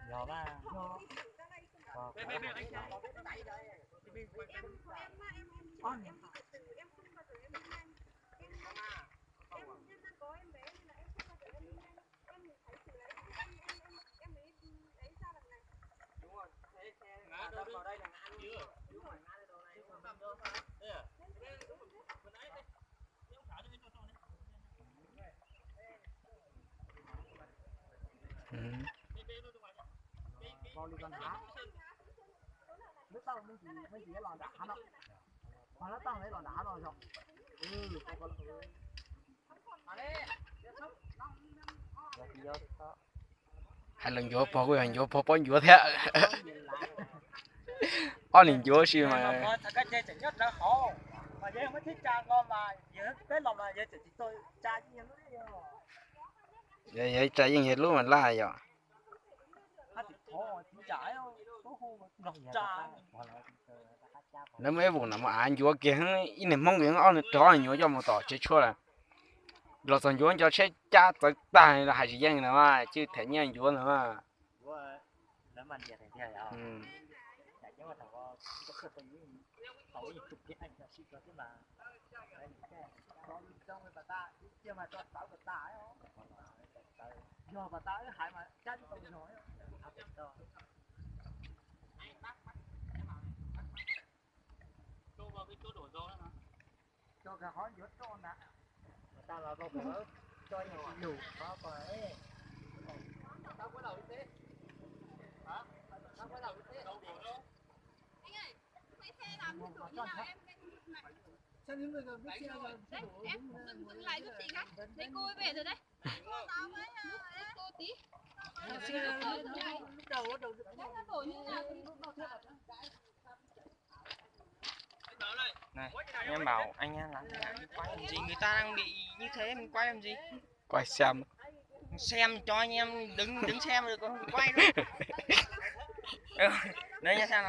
Yog mas, yog. Hais lus ncuav pog kuj yog ncuav pog pob ncuav thiab. Ob niag ncuav si mas. Yog tsa yeej yog lub mas laj yom. Lawv muaj ib vus no mas av ncuav kiag, ib niag Hmoob kiag ob niag rau ob niag ncuav coj mus tom tsev tshuaj lawm. Los txog ncuav nco tsheb cab txawv tag los hais tsis yeej no mas cwj them nyiaj ncuav no mas. Này, em bảo anh em làm thế nào, đi quay làm gì? Người ta đang bị như thế mình quay làm gì? Quay xem. Xem cho anh em đứng, đứng xem rồi còn quay nữa. Ừ, đấy nha, xem nào.